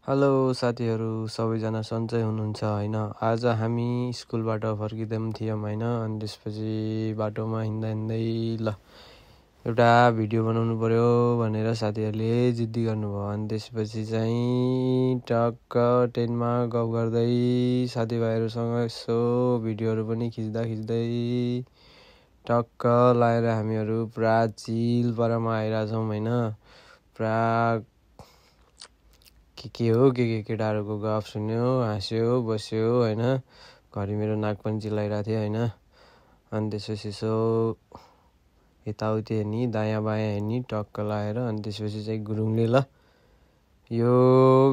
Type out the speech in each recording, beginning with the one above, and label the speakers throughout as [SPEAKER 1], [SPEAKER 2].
[SPEAKER 1] Hello साथीहरू सबैजना सन्चै हुनुहुन्छ हैन। आज हामी स्कुलबाट फर्किँदै थियौँ हैन। अनि त्यसपछि बाटोमा हिँड्दा हिँड्दै ल एउटा भिडियो बनाउनु पर्यो भनेर साथीहरूले जिद्दी गर्नुभयो। अनि त्यसपछि चाहिँ टक्क ट्रेनमा गफ गर्दै साथीभाइहरूसँग यसो भिडियोहरू पनि खिच्दै टक्क लाएर हामीहरू पुरा चिल पारामा आइरहेछौँ हैन। पुरा के हो के केटाहरूको गफ सुन्यो, हाँस्यो, बस्यो हैन। घरि मेरो नाक पनि चिलाइरहेको थियो हैन। अनि त्यसपछि यसो यताउति हेर्ने, दायाँ बायाँ हेर्ने टक्क लाएर। अनि त्यसपछि चाहिँ गुरुङले ल यो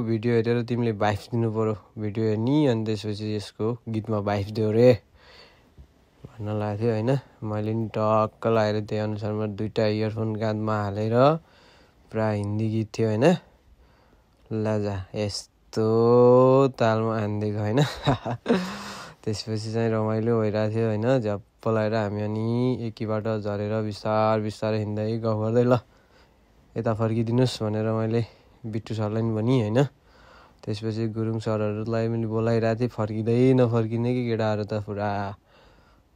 [SPEAKER 1] भिडियो हेरेर तिमीले भाइब्स दिनु पर्यो, भिडियो हेर्ने अनि त्यसपछि यसको गीतमा भाइब्स दियो रे भन्न लागेको थियो हैन। मैले नि टक्क लाएर त्यही अनुसारमा दुईटा इयरफोन कानमा हालेर पुरा हिन्दी गीत थियो हैन। लाजा यस्तो तालमा हानिदिएको हैन। त्यसपछि चाहिँ रमाइलो भइरहेको थियो हैन। झ्याप्प लाएर हामी अनि एकीबाट झरेर बिस्तारै हिँड्दै गफ गर्दै ल यता फर्किदिनुहोस् भनेर मैले बिट्टु सरलाई नि भनी हैन। त्यसपछि गुरुङ सरहरूलाई पनि बोलाइरहेको थिएँ, फर्किँदै नफर्किने कि केटाहरू त पुरा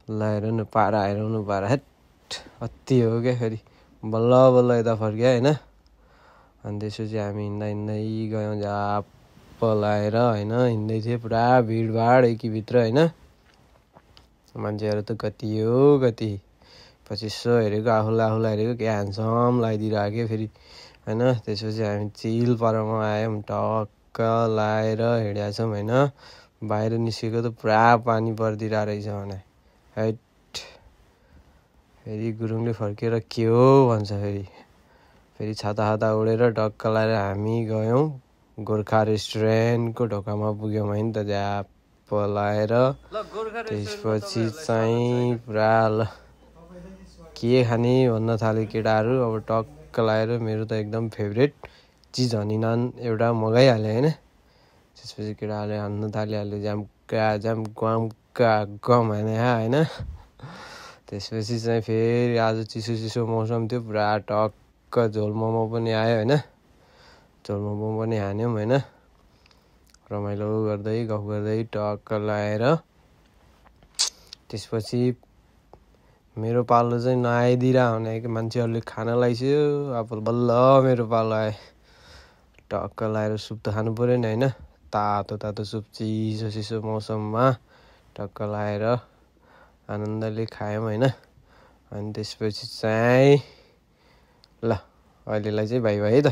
[SPEAKER 1] लाएर न पारा हेराउनु पारा हेट अति हो क्या। फेरि बल्ल बल्ल यता फर्क्यो हैन। अनि त्यसपछि हामी हिँड्दै गयौँ झ्याप्प लाएर हैन। हिँड्दै थिएँ पुरा भिडभाड एकीभित्र हैन। मान्छेहरू त कति हो कति। पछि यसो हेरेको आफूलाई हेरेको के ह्यान्डसम लगाइदिइरहेको फेरि हैन। त्यसपछि हामी चिल पारामा आयौँ, टक्क लाएर हिँडेका छौँ हैन। बाहिर निस्केको त पुरा पानी परिदिरहेको रहेछ भने हैट। फेरि गुरुङले फर्केर के हो भन्छ। फेरि छाता उडेर टक्क लाएर हामी गयौँ गोर्खा रेस्टुरेन्टको ढोकामा पुग्यौँ हैन त झ्याप्प लाएर। त्यसपछि चाहिँ पुरा ल के खाने भन्न थाल्यो केटाहरू। अब टक्क लाएर मेरो त एकदम फेभरेट चिज हनी नान एउटा मगाइहालेँ हैन। त्यसपछि केटाहरूले हान्नु थालिहाल्यो झ्याम्का गम हाने हैन। त्यसपछि चाहिँ फेरि आज चिसो मौसम थियो, पुरा टक्क झोल मोमो पनि आयो हैन। झोल मोमो पनि हान्यौँ हैन। रमाइलो गर्दै गफ गर्दै टक्क लाएर त्यसपछि मेरो पालो चाहिँ नआइदिरहेको हुने कि मान्छेहरूले खाना लगाइसक्यो, अब बल्ल मेरो पालो आयो। टक्क लाएर सुप त खानु पऱ्यो नि हैन। तातो सुप चिसो मौसममा टक्क लाएर आनन्दले खायौँ हैन। अनि त्यसपछि चाहिँ ल अहिलेलाई चाहिँ बाइ बाइ है त।